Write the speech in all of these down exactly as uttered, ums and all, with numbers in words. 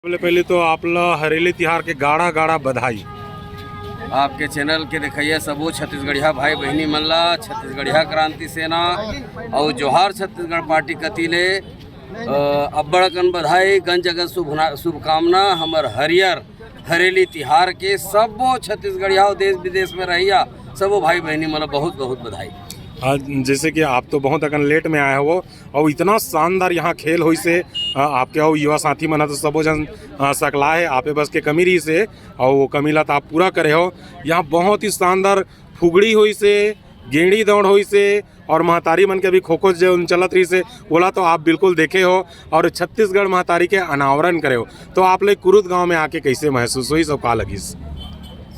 सबले पहले तो आप ला हरेली तिहार के गाड़ा गाड़ा बधाई। आपके चैनल के देखइया सबो छत्तीसगढ़िया भाई बहिनी मन ला छत्तीसगढ़िया क्रांति सेना अउ जोहार छत्तीसगढ़ पार्टी कति ले, अ, अब्बड़ अकन बधाई, गंज अकन शुभना-, शुभकामना। हमर हरियर हरेली तिहार के सबो छत्तीसगढ़िया अउ देश विदेश में रहइया सबो भाई बहिनी मन ला बहुत बहुत बधाई। आज जैसे कि आप तो बहुत अकन लेट में आए हो, अउ इतना शानदार यहाँ खेल होइस हे, अ, आपके अउ युवा साथी मन ह तो सबो झन, अ, सकला हे, आपे बस के कमी रहिस हे, अउ वो कमी ला तो आप पूरा करे हो। यहाँ बहुत ही शानदार फुगड़ी होइस हे, गेंड़ी दौड़ होइस हे, अउ महतारी मन के अभी खो खो जो चलत रहिस हे, ओला तो आप बिल्कुल देखे हो, अउ छत्तीसगढ़ महतारी के अनावरण करे हो। तो आप ले कुरुद गांव में आके कैसे महसूस होइस अउ का लगिस?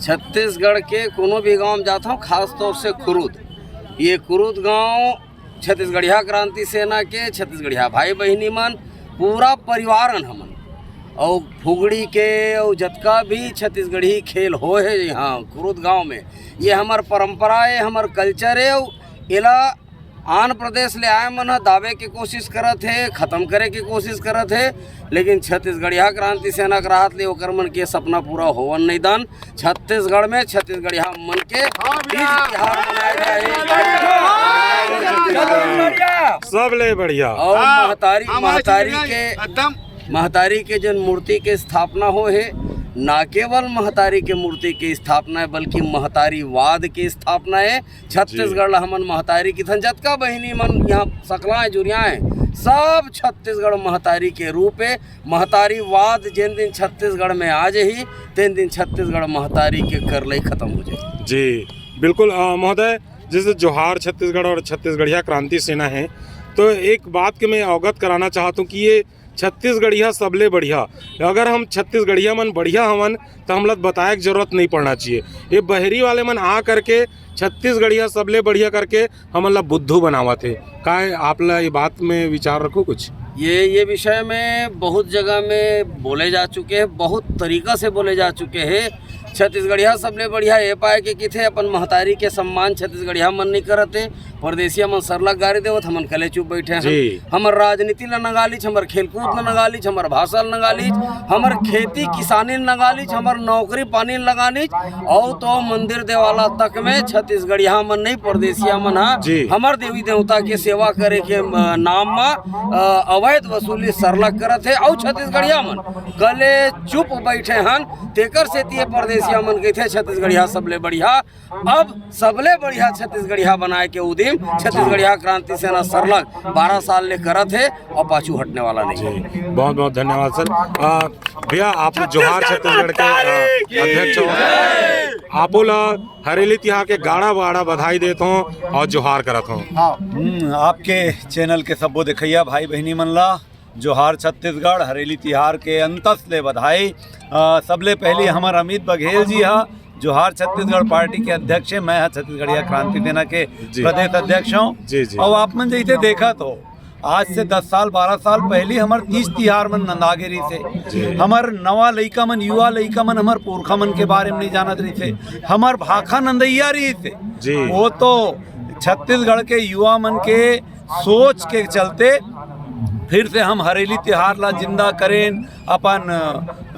छत्तीसगढ़ के कोनो भी गांव में जात हूँ, खास तौर से कुरुद, ये कुरुद गांव छत्तीसगढ़िया क्रांति सेना के छत्तीसगढ़िया भाई बहिनी मन, पूरा परिवार हन हमन। अउ फुगड़ी के अउ जतका भी छत्तीसगढ़ी खेल होए हे यहाँ कुरुद गांव में, ये हमर परंपरा हे, हमर कल्चर हे। अउ एला आन प्रदेश ले आए मन ह दाबे के कोशिश करत हे, खत्म करे के कोशिश करत हे, लेकिन छत्तीसगढ़िया क्रांति सेना के राहत ले ओकर मन के सपना पूरा होवन नहीं दन। छत्तीसगढ़ में छत्तीसगढ़िया मन के हाँ भैया। तीज तिहार मनाए जाही। सबले बढ़िया। अउ हाँ, महतारी, हमारे महतारी छत्तीसगढ़ के एकदम। महतारी के जन मूर्ति के स्थापना होए हे, ना केवल महतारी के मूर्ति के स्थापना हे, बल्कि महतारीवाद के स्थापना हे। छत्तीसगढ़ ला हमन महतारी किथन, जतका बहिनी मन यहाँ सकलाए जुरियाए, सब छत्तीसगढ़ महतारी के रूप हे। महतारीवाद जेन दिन छत्तीसगढ़ में आ जाही, तेन दिन छत्तीसगढ़ महतारी के करलई खत्म हो जाही। जी, बिल्कुल, अ, महोदय, जैसे जोहार छत्तीसगढ़ अउ छत्तीसगढ़िया क्रांति सेना हे, तो एक बात के मैं अवगत कराना चाहत हूँ कि ये छत्तीसगढ़िया सबले बढ़िया, अगर हम छत्तीसगढ़िया मन बढ़िया हवन, तो हमला बताए के जरूरत नहीं पड़ना चाहिए। ये बहरी वाले मन आ करके छत्तीसगढ़िया सबले बढ़िया करके हमन ला बुद्धू बनावत हे। का आप ला ये बात में विचार रखो कुछ? ये, ये विषय में बहुत जगह में बोले जा चुके हे, बहुत तरीका से बोले जा चुके हे। छत्तीसगढ़िया सबले बढ़िया ये पाए के किथे अपन महतारी के सम्मान छत्तीसगढ़िया मन नहीं करत हे। परदेसिया मन सरलग गारी देवत, हमन कले चुप बैठे हन। जी। हमर राजनीति ल नंगालीच, हमर खेलकूद ल नंगालीच, हमर भाषा ल नंगालीच, हमर खेती किसानी ल नंगालीच, हमर नौकरी पानी ल नंगालीच, अउ तो मंदिर देवाला तक में छत्तीसगढ़िया मन नहीं, परदेसिया मन ह जी। हमर देवी देवता के सेवा करे के, अ, नाम म, अ, अवैध वसूली सरलग करत हे। अउ छत्तीसगढ़िया मन कले चुप बैठे हन, तेकर सेती ये परदेसिया मन कहिथे छत्तीसगढ़िया सबले बढ़िया। अब सबले बढ़िया छत्तीसगढ़िया बनाए के उदिम छत्तीसगढ़िया क्रांति सेना सरलग बारह साल ले करत हे अउ पाछू हटने वाला नहीं हे। जी, बहुत बहुत धन्यवाद सर। अ, भैया, आप जोहार छत्तीसगढ़ के, अ, अध्यक्ष हो, आपो ला हरेली तिहार के गाड़ा बाड़ा बधाई देत हों अउ जोहार करत हों। हाँ, हम्म, आपके चैनल के सबो देखइया भाई बहिनी मन ला जोहार छत्तीसगढ़, हरेली तिहार के अंतस ले बधाई। अ, सबले पहली हमर अमित बघेल जी हा जोहार छत्तीसगढ़ पार्टी के अध्यक्ष हे, मैं हा छत्तीसगढ़िया क्रांति सेना के जी। प्रदेश अध्यक्ष हूँ। जी, जी। अउ आप मन जैसे देखत हो, आज से दस साल, बारह साल पहली हमर तीज तिहार मन नंदा गे रहिस हे। जी। हमर नवा लइका मन, युवा लइका मन, हमर पुरखा मन के बारे में नहीं जानत रहिस हे। हमर भाखा नंदइया रहिस हे। जी। वो तो छत्तीसगढ़ के युवा मन के सोच के चलते फिर से हम हरेली तिहार ला जिंदा करेन, अपन,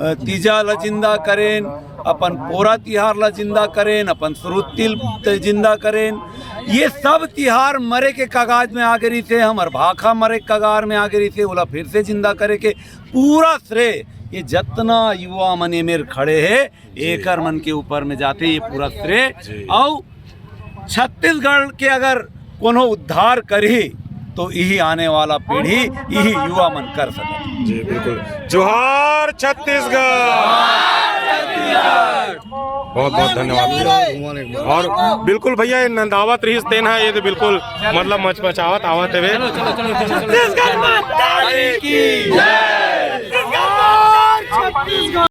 अ, तीजा ला जिंदा करेन, अपन पोरा तिहार ला जिंदा करेन, अपन सुरुज तिल त जिंदा करेन। ये सब तिहार मरे के कगाज में आ गे रहिस हे, हमर भाखा मरे के कगार में आ गे रहिस हे, ओला फिर से जिंदा करे के पूरा श्रेय ये जतना युवा मन ए मेर खड़े हे, जी। एकर मन के ऊपर में जाथे ये पूरा श्रेय। जी। अउ छत्तीसगढ़ के अगर कोनो उद्धार करही तो इही आने वाला पीढ़ी, इही युवा मन कर सकत। जी, बिल्कुल। जोहार छत्तीसगढ़। बहुत बहुत धन्यवाद भैया। अउ बिल्कुल भैया, ये नंदावत रहिस तेन ह, ये तो बिल्कुल मतलब मचमचावत आवत हवे। छत्तीसगढ़ महतारी की जय।